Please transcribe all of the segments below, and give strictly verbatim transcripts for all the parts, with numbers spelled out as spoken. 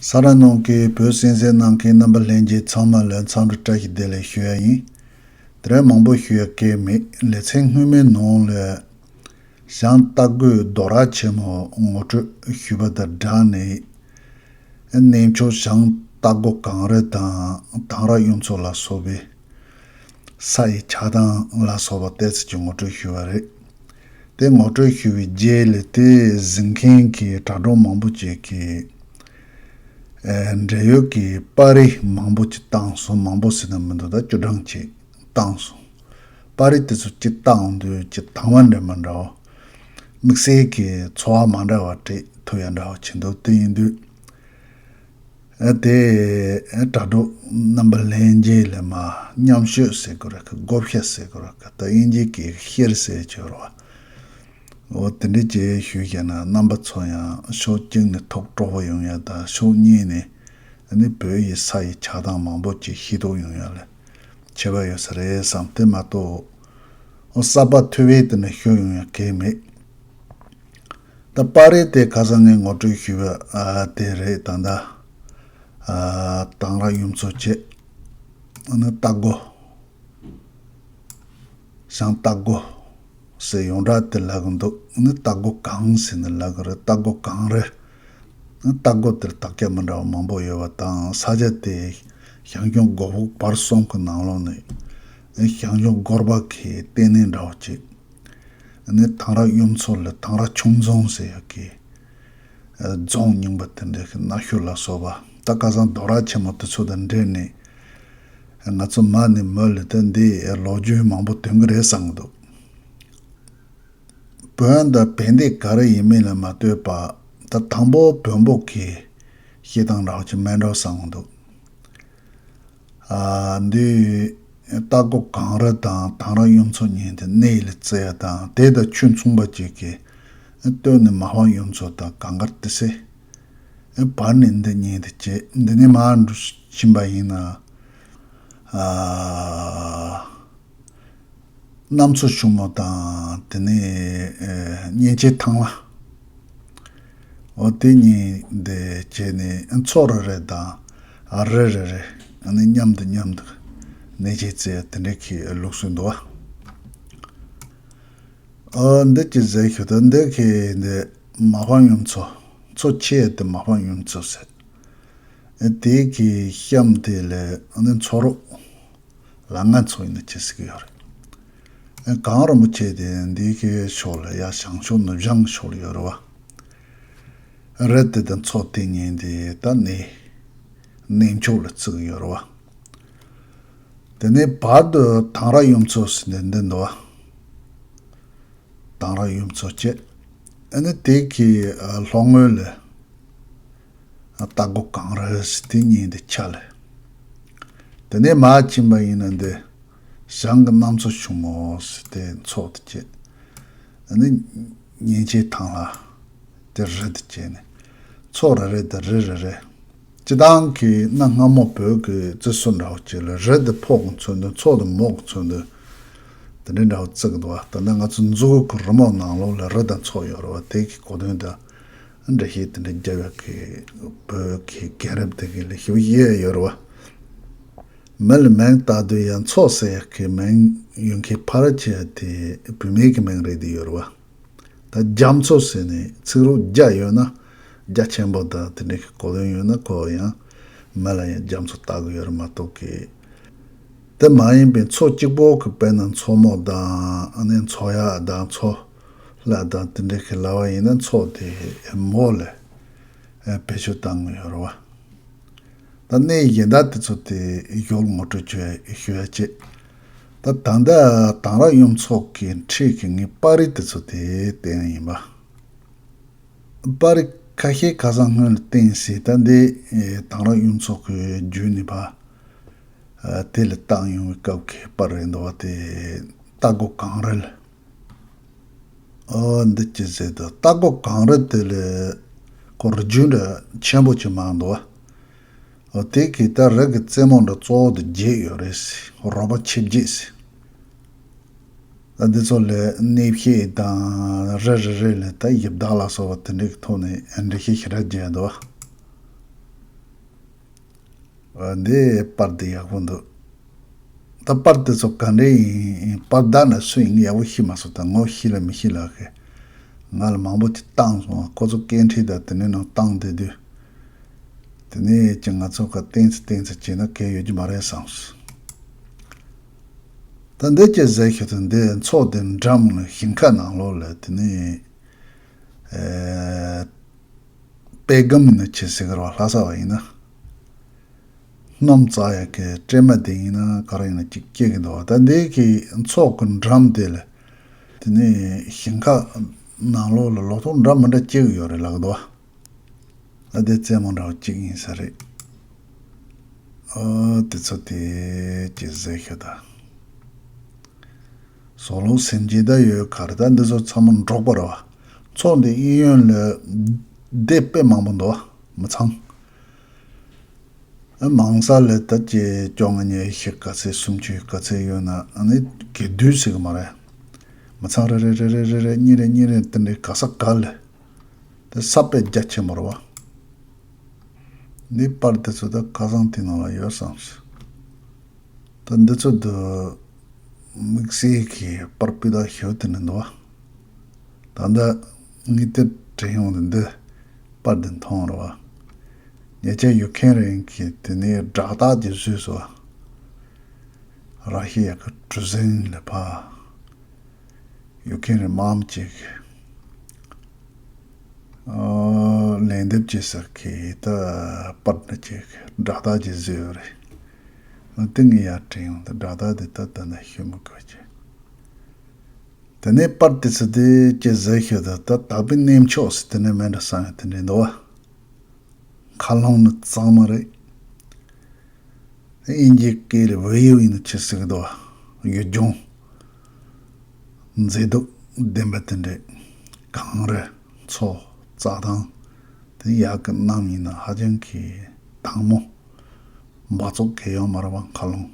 ས་ར་ནང་གི་བོད་གསན་གཟིགས་གནང་མཁན་རྣམ་པ་ལྷན་རྒྱས་ཚང་མ་ལ་འཚམས་འདྲི་བཀྲ་ཤིས་བདེ་ལེགས་ཞུ་ཡ་ཡིན། དེ་རིང་མང་པོ་ཞུ་ཡ་གལ་མེད། ལེ་ཚན་སྔོན་མའི་ནང་ལ་ཞང་སྟག་རྒོད་རྡོ་ར་ཆེན་མོ་ངོ་སྤྲོད་ཞུས་པ་དང་སྦྲགས་ནས། གནས་མཆོག་ཞང་སྟག་རྒོད་གངས་རི་དང་དང་ར་གཡུ་མཚོ་ལ་སོགས་པའི་ས་ཡི་ཆགས་སྟངས་ལ་སོགས་པ་ཏོག་ཙམ་ཅིག་ངོ་སྤྲོད་ཞུས་པ་རེད། དེ་ངོ་སྤྲོད་ཞུས་པའི་རྗེས་ལ་དེ་གཟིགས་མཁན་གྱི་དྲ་གྲོགས་མང་པོ་ཅིག་གིས། ཨེ། འབྲེལ་ཡོད་ཀྱི་པར་རིས་མང་པོ་ཅིག་བཏང་སོང་། མང་པོ་ཟེར་ན་མི་འདུག་ད་བཅུ་གྲངས་ཅིག་བཏང་སོང་། པར་རིས་དེ་ཚོ་ཅིག་བཏང་དུས་ཅིག་དང་བ་འདྲ་མི་འདྲ་བ། དམིགས་བསལ་གྱི་ཚོར་བ་མ་འདྲ་བ་སྤྲད་ཐུབ་ཡ་འདྲ་བ་ཅིག་འདུག་དེ་ཡིན་དུས། ཨ། དེ་དྲ་གྲོགས་རྣམ་པ་ལྷན་རྒྱས་ལ་མར་མཉམ་སྤྱོད་ཟེར་དགོས་རེད་གི། བགོ་བཤའ་ཟེར་དགོས་རེད་གི། ད་དབྱིན་ཇི་གི་ཤེར་ཟེར་གྱི་ཡོད་རེད་བ། འོ་དེ་འདྲ་ཅིག་ཞུས་བྱས་ན་རྣམ་པ་ཚོ་ཡང་ཕྱོགས་གཅིག་ནས་ཐུགས་སྤྲོ་པོ་ཡོང་ཡ་དང་ཕྱོགས་གཉིས་ནས་ཨ་ནི་བོད་ཡི་ས་ཡི་ཆགས་སྟངས་མང་པོ་ཅིག་ཤེས་རྟོགས་ཡོང་ཡ་ལ་ཁྱད་པར་ཡོད་ས་རེད་བསམ། དེ་མ་གཏོགས་འོ་གསར་པ་ཐོས་པའི་དེ་ནས་ཤོད་ཡོང་ཡ་གལ་མེད། ད་པར་རིས་དེ་ཁ་སང་ངས་ངོ་སྤྲོད་ཞུས་པ་ཨ་དེ་རེད། ད་ལྟ་ཨ་དང་ར་གཡུ་མཚོ་བྱས། ཨ་ནི་སྟག་རྒོད། ཞང་སྟག་རྒོད་ཟེར་ཡོངས་གྲགས་དེ་ལབ་གི་འདུག་ཨ་ནི་སྟག་རྒོད་གངས་ཟེར་ནས་ལབ་གི་རེད། སྟག་རྒོད་གངས་རི། ཨ་ནི་སྟག་རྒོད་དེར་དག་ཆ་མི་འདྲ་བ་མང་པོ་ཡོད་པ་དང་། ས་ཆ་དེ་ཞང་ཞུང་སྒོ་ཕུག་བར་གསུམ་གྱི་ནང་ལོགས་ནས་ཞང་ཞུང་སྒོར་པ་གི་ལྟེ་གནས་འདྲ་བོ་ཅིག་ཨ་ནི་དང་ར་གཡུ་མཚོ་ལ་དང་ར་ཁྱུང་རྫོང་ཟེར་ཡག་གི་རྫོང་རྙིང་པ་དེ་འདྲ་གི་གནའ་ཤུལ་ལ་སོགས་པ། ད་ཁ་སང་རྡོ་ར་ཆེན་མོ་དེ་ཚོ་དང་འབྲེལ་ནས་ང་ཚོ་མ་ནས་མོ་ལ་ད་འདི་ལོ་རྒྱུས་མང་པོ་ཐོན་གི་རེད་བསམ་གི་འདུག་བོན་དང་བན་དེ་ག་རེ་ཡིན་མིན་ལ་མ་ལྟོས་པ། ད་དང་པོ་བོན་པོ་གི་བཤད་སྟངས་འདྲ་བོ་ཅིག་མེད་འགྲོ་བསམ་གི་འདུག་ཨ། འདི་སྟག་རྒོད་གངས་རི་དང་དང་ར་གཡུ་མཚོ་གཉིས་དེ་གནས་ལ་བརྩི་ཡ་དང་། དེ་དང་ཆོས་མཚུངས་པ་ཅིག་གིས་སྟོད་ནས་མ་ཕམ་གཡུ་མཚོ་དང་གངས་དཀར་ཏི་སེ། བར་ནས་འདི་གཉིས་དེ་བྱས། འདི་ནས་མར་འགྲོ་བཞིན་པ་ཡིན་ན། ཨ། གནམ་མཚོ་ཕྱུག་མོ་དང་དེ་ནས་ཨེ་གཉན་ཆེན་ཐང་ལྷ། འོ་དེ་གཉིས་འདི་བྱས་ནས་མཚོ་རེ་རེ་དང་རི་རེ་རེ་ཨ་ནི་མཉམ་དུ་མཉམ་དུ་གནས་ཆེན་བརྩི་དེ་འདྲ་གི་ལུགས་སྲོལ་འདུག་བ། ཨ། འདི་ཅི་ཟེར་ཞུ་ད། འདི་གི་འདི་མ་ཕམ་གཡུ་མཚོ། མཚོ་ཆེ་དེ་མ་ཕམ་གཡུ་མཚོ་ཟེར། ཨ། དེ་གི་གཤམ་དེ་ལ་ཨ་ནི་མཚོ་རོག་ལ་ང་ཚོ་ཡིན་ན་ཅི་ཟེར་གི་ཡོད་རེད། གངས་རིན་པོ་ཆེ་དེ་འདི་གའི་ཕྱོགས་ལ་ཡ་བྱང་ཕྱོགས་ནུབ་བྱང་ཕྱོགས་ལ་ཡོད་རེད་བ། རི་དེ་དང་མཚོ་དེ་གཉིས་དེ་ད་གནས་གནས་མཆོག་ལ་བརྩི་གི་ཡོད་རེད་བ། དེ་ནས་བར་དུ་དང་ར་གཡུ་མཚོ་ཟེར་ནས་འདི་འདུག་བ། དང་ར་གཡུ་མཚོ་བྱས། ཨ་ནི་དེ་གི་ཨ་ལྷོ་ངོས་ལ་ཨ་སྟག་རྒོད་གངས་རི་ཟེར་དེ་གཉིས་དེ་ཆ་ལ། དེ་ནས་མར་ཕྱིན་པ་ཡིན་ན་འདི་ཞང་གི་གནམ་མཚོ་ཕྱུག་མོ་ཟེར་དེ་མཚོ་དེ་བྱས། ཨ་ནི་གཉན་ཆེན་ཐང་ལྷ་དེ་རི་དེ་བྱས་ནས་མཚོ་རེ་རེ་དང་རི་རེ་རེ། སྤྱིར་བཏང་གི་གནའ་སྔ་མོ་བོད་ཀྱི་བརྩི་སྲོལ་འདྲ་བོ་ཅིག་ལ་རི་དེ་ཕོ་གི་མཚོན་དོན། མཚོ་དེ་མོ་གི་མཚོན་དོན། དེ་འདྲའི་འདྲ་བོ་བརྩི་གི་འདུག་བ། ད་ལྟ་ང་ཚོ་མཛོ་གི་རི་མོ་ནང་ལོགས་ལ་རི་དང་མཚོ་ཡོད་རེད་བ། དེ་གི་གོ་དོན་དང་འགྲེལ་བཤད་དེ་འདྲ་རྒྱབ་ཡག་གི་བོད་ཀྱི་རྒན་རབས་དེ་གི་ལ་ཞིབ་བཤད་ཡོད་རེད་བ། མི་ལ་མིང་བཏགས་དུས་ཡང་མཚོ་ཟེར་ཡག་གི་མིང་ཡོད་མཁན་ཕལ་ཆེ་བ་དེ་བུད་མེད་ཀྱི་མིང་རེད་དེ་ཡོད་རེད་བ། ད་རྒྱ་མཚོ་ཟེར་ནས་ཚིག་རོ་རྒྱ་ཡོད་ན་རྒྱ་ཆེན་པོ་དང་དེ་འདྲའི་གི་གོ་དོན་ཡོད་ན་ཁོ་ཡང་མི་ལ་ཡང་རྒྱ་མཚོ་བཏགས་གི་ཡོད་རེད་མ་གཏོགས་གི། དེ་མ་ཡིན་པའི་མཚོ་གཅིག་པོ་གི་དཔེར་ན་མཚོ་མོ་དང་ཨ་ནི་མཚོ་གཡའ་དང་མཚོ་ལྷ་དང་དེ་འདྲའི་གི་ལབ་པ་ཡིན་ན་མཚོ་དེ་མོ་ལ་བེད་སྤྱོད་བཏང་གི་ཡོད་རེད་བ། ད་གནས་གཞན་དག་དེ་ཚོ་དེ་ཡོག་ངོ་སྤྲོད་བྱོས་ཞུ་ཡ་བྱེད། ད་ད་ལྟ་དང་ར་གཡུ་མཚོ་གི་འཁྲིས་ཀྱི་ངའི་པར་རིས་དེ་ཚོ་དེ་བསྟན་ཡིན་པ། པར་རིས་ཁ་ཤས་ཁ་སང་སྔོན་ལ་བསྟན་ཟིན། ད་འདི་དང་ར་གཡུ་མཚོ་གི་བརྒྱུད་ནས་ཕར་དེ་ལ་བཏང་ཡོང་བའི་སྐབས་ཀྱི་པར་རེད་འདུག་བ། དེ་སྟག་རྒོད་གངས་རི་ལ། ཨོ་འདི་ཅི་ཟེར་དུ་སྟག་རྒོད་གངས་རི་དེ་ལ་ཁོ་རི་རྒྱུད་འདྲ་ཆེན་པོ་ཅིག་མང་འདུག་བ། ཨོ་དེ་གི་ད་རི་གི་རྩེ་མོ་འདྲ་གཙོ་བོ་དེ་བརྒྱད་ཡོད་རེད། རོགས་པ་ཆེ་བརྒྱད་ཟེར། ད་འདི་ཚོ་ལ་གནས་བཤད་དང་རི་རེ་རེ་ལ་ད་ཡི་བདག་ལ་སོགས་པ་དེ་འདྲའི་གི་ཐོག་ནས་འགྲེལ་བཤད་ཞེ་དྲག་བརྒྱབ་འདུག་བ། འདི་པར་འདི་ཡག་པོ་འདུག་ད་པར་དེ་ཚོ་ག་འདྲ་ཡིན་པར་བདག་ན་སུ་ཡིན་ཡག་པོ་ཤེས་མ་སོང་། ད་ངོ་ཤེས་ལ་མི་ཤེས་ལ་གི། ང་ལ་མང་པོ་ཅིག་བཏང་སོང་། ཁོ་ཚོ་སྐད་འཕྲིན་དང་དེ་ནས་ནང་བཏང་བསྡད་དུས། དེ་ནས་ཀྱི་ང་ཚོ་ག་ཏན་ཙི་ཏན་ཙི་བྱས་ན་གལ་ཡོད་རྒྱུ་མ་རེད་བསམས། ད་འདི་ཅི་ཟེར་ཤོད་དུ་འདི་མཚོ་དེ་འགྲམ་ལ་ཞིང་ཁ་ནང་ལོགས་ལ་དེ་ནས་ཨེ། པད་སྒམ་ནི་ཆེ་ཟེར་གི་ར་བ། ལྷ་ས་བ་ཡིན་ན། སྣུམ་བཙག་ཡག་གི་སྲན་མ་དེ་ཡིན་ན་ག་རེ་ཡིན་ན་ཅིག་སྐྱེ་གི་འདུག་ད་འདི་གི་མཚོ་གི་འགྲམ་དེ་ལ། དེ་ནས་ཞིང་ཁ་ནང་ལོགས་ལ་ལོ་ཐོག་འདྲ་མི་འདྲ་སྐྱེ་གི་ཡོད་རེད་ལབ་གི་འདུག་ཨ་དེ་རྩེད་མོ་འདྲ་བ་གཅིག་ཡིན་ས་རེད། ཨ་དེ་ཚོ་དེ་ཅི་ཟེར་ཤོད་ད། ཟོག་ལུག་སེམས་ཅན་ད་ཡོད་ག་རེ། ད་འདི་ཚོ་ཚང་མ་འབྲོག་པ་རེད་བ། མཚོ་འདི་གཡས་གཡོན་ལ་སྡེ་དཔེ་མང་པོ་འདུག་བ། མི་ཚང་། མང་ས་ལ་ད་ཅི་བཅོ་ལྔ་ཉི་ཤུ་ག་ཚད་སུམ་ཅུ་ག་ཚད་ཡོད་ན་ཨ་ནི་གི་དུས་ཟེར་གི་མ་རེད། མི་ཚང་རེ་རེ་རེ་རེ་རེ་རེ་གཉིས་རེ་གཉིས་རེ་དེ་འདྲའི་ག་ས་ག་ལ། དེ་ས་དཔེ་རྒྱ་ཆེན་པོ་རེད་བ། འདི་པར་དེ་ཚོ་ད་ཁ་སང་དེ་ནང་ལ་ཡོད་བསམས། ད་འདི་ཚོ་དུ་དམིགས་བསལ་གྱི་པར་སྤུས་དག་ཞེ་པོ་དེ་འདྲ་འདུག་བ། ད་ལྟ་ངས་དེ་དྲན་ཡོང་དུས་འདི་པར་འདི་མཐོང་རེད་བ། ཉེ་ཆར་ཡུ་ཁེན་རིང་གིས་དེ་ནས་སྦྲག་རྟགས་ཅིག་བཟོས་སོང་བ། ར་ཤི་ཡ་གི་གྲུ་གཟིངས་ལ་ཕར། ཡུ་ཁེན་རི་དམག་མི་ཅིག་ཨ་ལན་འདེབས་བྱེད་ས་གི་ད་པར་འདྲ་ཅིག་སྦྲག་རྟགས་ཅིག་བཟོས་ཡོད་རེད། ཨ་དེ་ངས་ཡར་དྲན་ཡོང་། ད་སྦྲག་རྟགས་དེ་ད་ད་ནས་ཤོད་མི་དགོས་ཀྱི། དེ་ནས་པར་དེ་ཚོ་དེ་ཅི་ཟེར་ཤོད་ད། ད་དག་པའི་གནས་མཆོག་ཟེར་དེ་ནས་མེད་འདྲ་བསམ་ཡོད་དེ་འདྲ་འདུག་བ། མཁའ་རླུང་ནི་གཙང་མ་རེད། དབྱིན་ཇིའི་སྐད་ལ་བེའུ་ཡིན་ན་ཆི་ཟེར་གི་འདུག་བ། ཡུལ་ལྗོངས་མཛེས་སྡུག་ལྡན་པ་དེ་འདྲས། གངས་རི་མཚོ་རྩྭ་ཐང་དེ་ཡག་གི་གནམ་ཡིན་ན་ཧ་ཅང་གི་དྭངས་མོ། འབག་བཙོག་གི་ཡོད་མ་རེད་བ་མཁའ་རླུང་།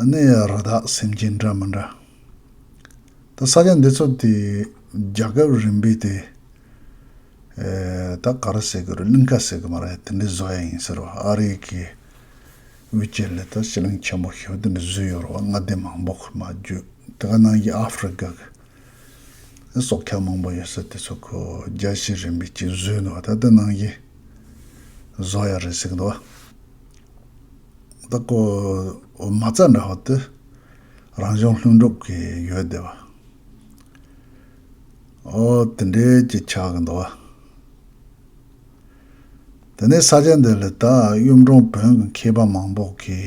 ཨ་ནི་རི་དྭགས་སེམས་ཅན་འདྲ་མི་འདྲ། ད་ས་ཆ་འདི་ཚོ་དེ་རྒྱལ་ཁབ་རིམ་པས་དེ་ཨེ་ད་ག་རེ་ཟེར་གི་རེད། གླིང་ཁ་ཟེར་གི་མ་རེད། དེ་འདྲའི་བཟོ་ཡ་ཡིན་ཟེར་བ། ཨ་རི་གི་དབུས་སྐྱེལ་ལ་ད་ཕྱི་གླིང་ཆེན་པོ་ཞེ་པོ་དེ་འདྲ་བཟོས་ཡོད་རེད་བ། མངའ་སྡེ་མང་པོ་མ་བརྒྱུད། དེ་ག་ནང་གི་ཨ་ཧྥི་རི་ཀ་གི་སྲོག་ཆགས་མང་པོ་ཡོད་ས་དེ་ཚོ་ཁོ་རྒྱལ་སྤྱི་རིམ་པས་ཅིག་བཟོས་འདུག་བ། ད་དེ་ནང་གི་བཟོ་ཡ་རེད་ཟེར་གི་འདུག་བ། ད་ཀོ་མ་རྩ་འདྲ་བ་དེ་རང་བྱུང་ལྷུན་གྲུབ་ཀྱི་ཡོད་བསྡད་པ། ཨོ་དེ་འདྲའི་ཅིག་ཆགས་ཀྱི་འདུག་བ། དེ་ནས་ས་ཆ་འདི་ལ་ད་གཡུང་དྲུང་བོན་གྱི་མཁས་པ་མང་པོ་གི་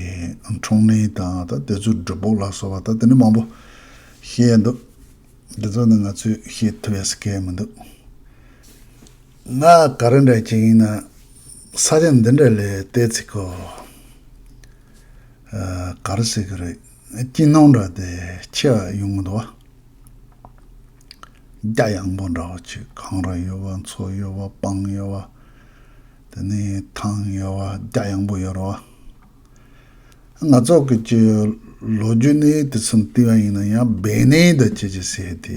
འཁྲུངས་གནས་དང་ད་དེ་ཚོའི་སྒྲུབ་ཕུག་ལ་སོགས་པ་ད་དེ་འདྲ་མང་པོ་ཤེས་ཡ་འདུག་འདི་ཚོ་ནི་ང་ཚོས་ཤེས་ཐུབ་ཡ་ཟེར་མཁན་མི་འདུག་ང་ག་རེ་འདྲ་ཅིག་ཡིན་ན་ས་ཆ་འདི་འདྲ་ལ་བལྟས་ཚེ་ཁོ་ཨ་ག་རེ་ཟེར་གི་རེད། སྐྱིད་སྣང་འདྲ་དེ་ཆེ་བ་ཡོང་གི་འདུག་བ། རྒྱ་ཡངས་པོ་འདྲ་བ་ཅིག་གངས་རི་ཡོད་བ། མཚོ་ཡོད་བ། སྤང་ཡོད་བ། དེ་ནས་ཐང་ཡོད་བ། རྒྱ་ཡངས་པོ་ཡོད་རེད་བ། ང་ཚོ་གི་ཅི་ལོ་རྒྱུས་ནས་དེ་ཚོ་བལྟས་པ་ཡིན་ན་ཡང་སྦས་གནས་དང་ཅི་ཅི་ཟེར་དེ་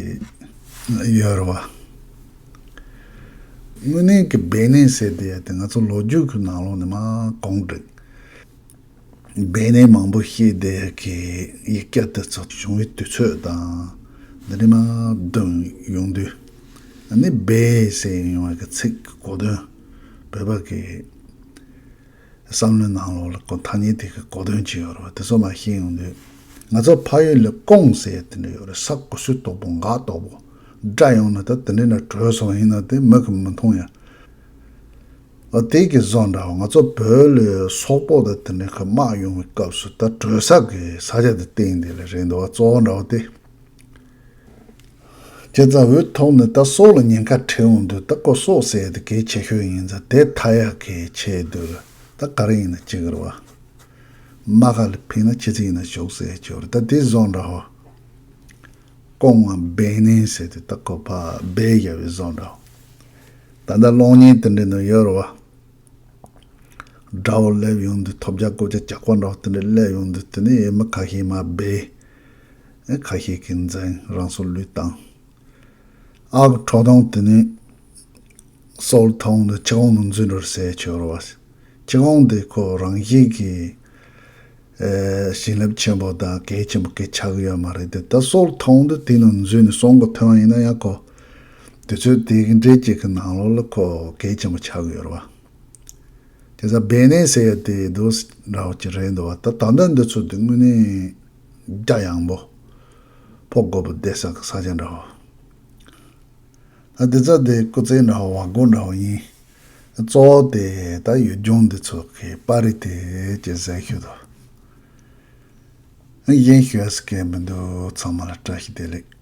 ཡོད་རེད་བ། དངོས་གནས་ཀྱི་སྦས་གནས་ཟེར་དེ་ཡ་དེ་ང་ཚོ་ལོ་རྒྱུས་ཀྱི་ནང་ལོགས་ནས་མར་གོང་བསྒྲིགས། སྦས་གནས་མང་པོ་བཤད་བསྡད་ཀྱི་ཡིག་ཆ་དེ་ཚོ་བྱུང་བའི་དུས་ཚོད་དང་འདི་ནས་མར་བསྡུས་ཡོང་དུས། ཨ་ནི་སྦས་ཟེར་ཡོང་བའི་གི་ཚིག་གི་གོ་དོན། བོད་པ་གི་བསམ་བློའི་ནང་ལོགས་ལ་ཀོ་ཐ་སྙད་དེ་གི་གོ་དོན་ཅིག་ཡོད་རེད་བ། དེ་ཚོ་མར་ཤེས་ཡོང་དུས། ང་ཚོ་ཕ་ཡུལ་ལ་ཀོང་ཟེར་ཡ་དེ་འདྲ་ཡོད་རེད། ས་གོ་སུ་དོག་པོ་འགག་དོག་པོ་སྒྲ་ཡོང་ན་ད་དེ་འདྲ་ན་བྲོས་སོང་ཡིན་ན་དེ་མིག་གིས་མི་མཐོང་ཡ། ཨ་དེ་གི་བཟོ་འདྲ་བ། ང་ཚོ་བོད་ལ་སོག་པོ་དང་དེ་འདྲ་ཁ་དམག་ཡོང་བའི་སྐབས་སུ་ད་བྲོས་ས་གི་ས་ཆ་དེ་སྟེང་དེ་ལ་རེད་འདུག་བ། གཙོ་བོ་འདྲ་བ་དེ། བྱས་ཙང་འུ་ཐོག་ནས་ད་སོག་ལ་ཉེན་ཁ་འཕྲད་འོང་དུས་ད་ཀོ་སོག་ཟེར་ཡ་དེ་གལ་ཆེ་ཤོས་ཡིན་ཙང་དེ་ཐར་ཡག་གི་ཆེད་དུ་ད་ག་རེ་ཡིན་ན་བྱེད་གི་རེད་བ། རྨ་ཁ་ལ་ཕིགས་ན་ཅི་ཙི་ཡིན་ན་ཞོག་ཟེར་ཡ་ཅིག་ཡོད་རེད། ད་དེ་བཟོ་འདྲ་བ། ཀོང་ང་སྦས་གནས་ཟེར་དེ་ད་ཀོ་ཕར་སྦས་བཞག་པའི་བཟོ་འདྲ་བ། ད་ལྟ་གློག་བརྙན་དེ་འདྲ་ནང་ཡོད་རེད་བ། དགྲ་བོ་སླེབས་ཡོང་དུས་ཐོབ་རྒྱག་རྐུབ་ཀྱག་ཇག་པ་འདྲ་བ་དེ་འདྲ་སླེབས་ཡོང་དུས་དེ་ནས་མི་ཁ་ཤས་མར་སྦས། ཨེ་ཁ་ཤས་ཀྱིས་འཛིང་རང་སྲོག་བློས་བཏང་། ཨ་ཁུ་ཁྲོ་ཐུང་དེ་ནས་སོག་ལ་ཐོན་དུས་ཆག་འོང་ནང་འཛུལ་འགྲོ་ཟེར་ཆོག་རེད་བ། སྤྱི་ཁོག་དེ་ཁོ་རང་བཞིན་གྱིས་ཨེ་བྱིན་རླབས་ཆེན་པོ་དང་གལ་ཆེན་པོ་གལ་ཆགས་ཀྱི་ཡོད་མ་རེད་དེ། ད་སྲོག་ཐོག་འདི་དེ་ནང་འཛུལ་ནས་སྲོག་གི་ཐོན་ཡིན་ན་ཡང་ཁོ་དུས་ཚོད་དེ་གི་འདྲའི་ཅིག་གི་ནང་ལོགས་ལ་ཁོ་གལ་ཆེན་པོ་ཆགས་ཀྱི་ཡོད་རེད་བ། དེ་ཚ་བེ་ནེ་ཟེར་ཡ་དེ་དུ་འདྲ་བོ་ཅིག་རེད་འདུག་བ། ད་ད་ལྟ་འདི་ཚོ་དེ་དངོས་གནས་རྒྱ་ཡངས་པོ་ཕོ་རྒོད་པོ་བསྡད་ས་གི་ས་ཆ་འདྲ་བོ། ད་དེ་ཚ་དེ་སྐུ་ཚེ་འདྲ་བོ་བ་སྒོ་འདྲ་བོ་ཡིན། གཙོ་བོ་དེ་ད་ཡུལ་ལྗོངས་འདི་ཚོ་གི་པར་རིས་དེ་ཅེས་ཟེར་ཞུ་དོ། གཞན་ཞུ་ཡ་ཟེར་མཁན་མི་འདུག་ཚང་མ་ལ་བཀྲ་ཤིས་བདེ་ལེགས།